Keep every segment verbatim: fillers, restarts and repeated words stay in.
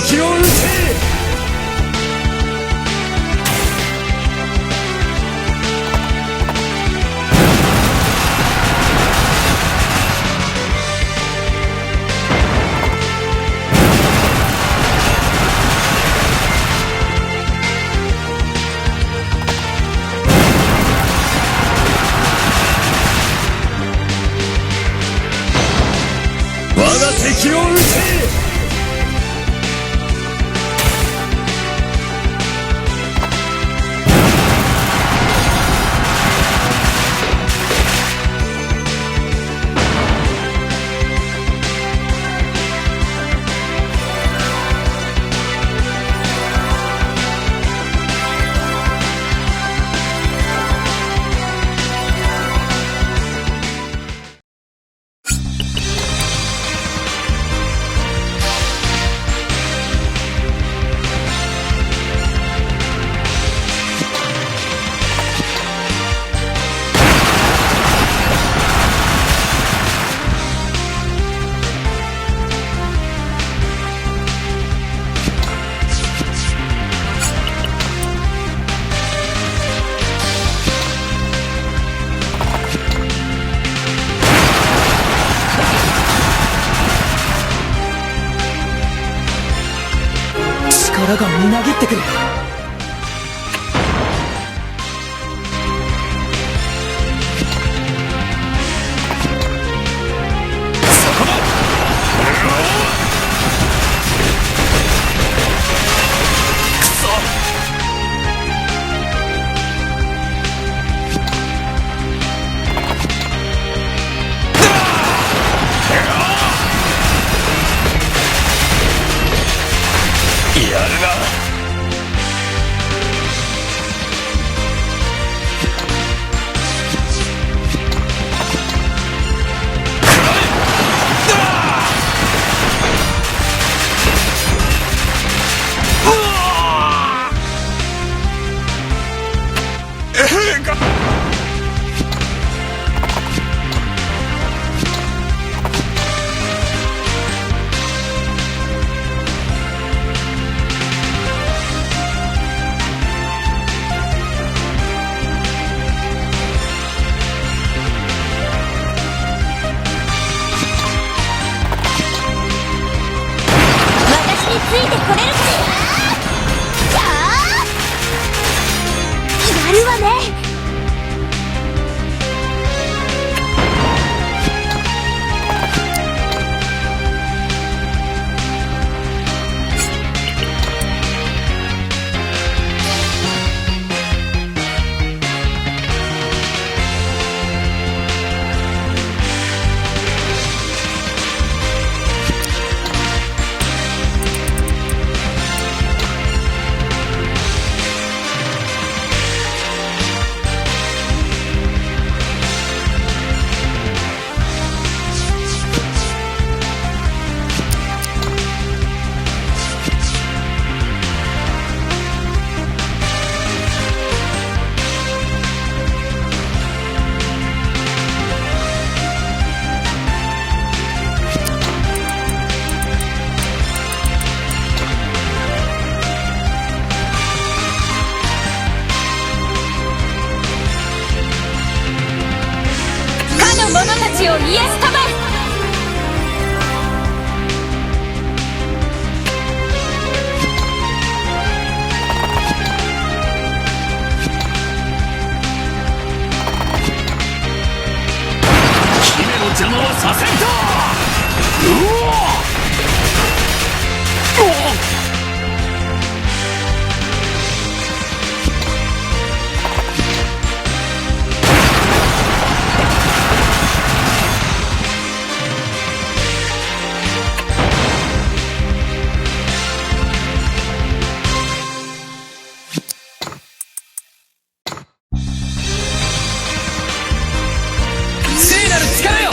気を失せ。我が敵を討て。力がみなぎってくる。私についてこれるか？やるわね。かの者たちをイエス様。姫の邪魔はさせんと。うおっ。聖なる力よ。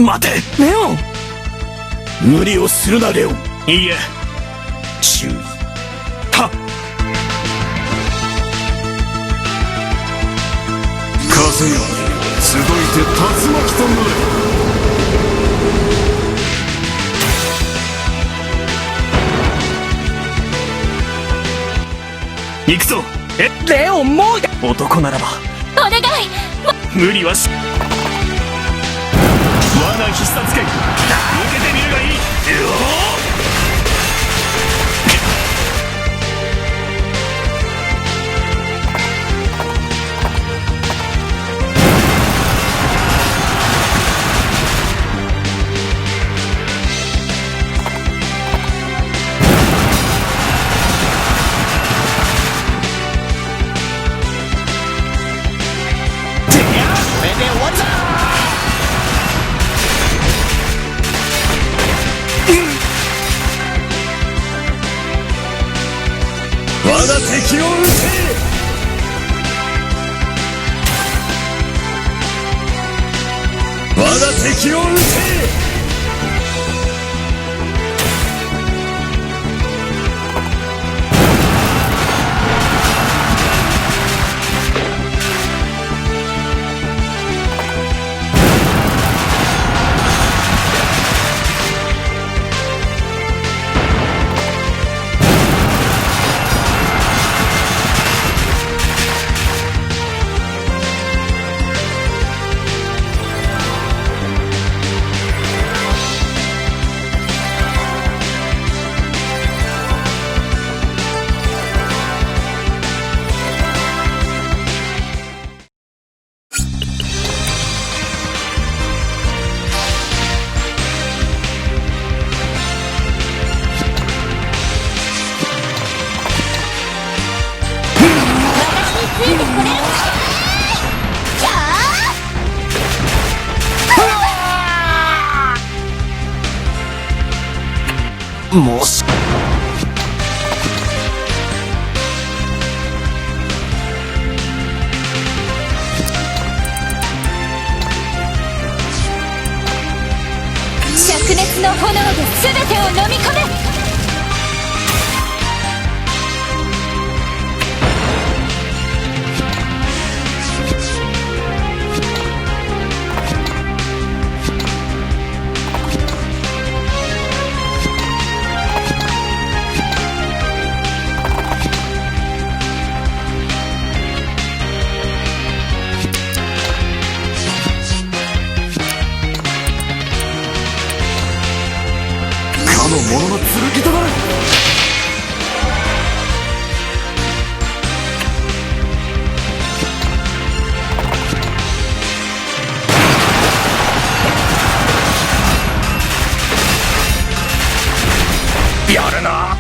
待て、レオン。無理をするな、レオン。いいえ。注意。はっ。風よ、集いて、竜巻となれ。行くぞ。え、レオン、もう。男ならば。お願い。無理はし、我が必殺拳、受けてみるがいい。うおー。我が敵を討て。我が敵を討て。もし、灼熱の炎で全てを飲み込め。かの者の剣となれ。やるな。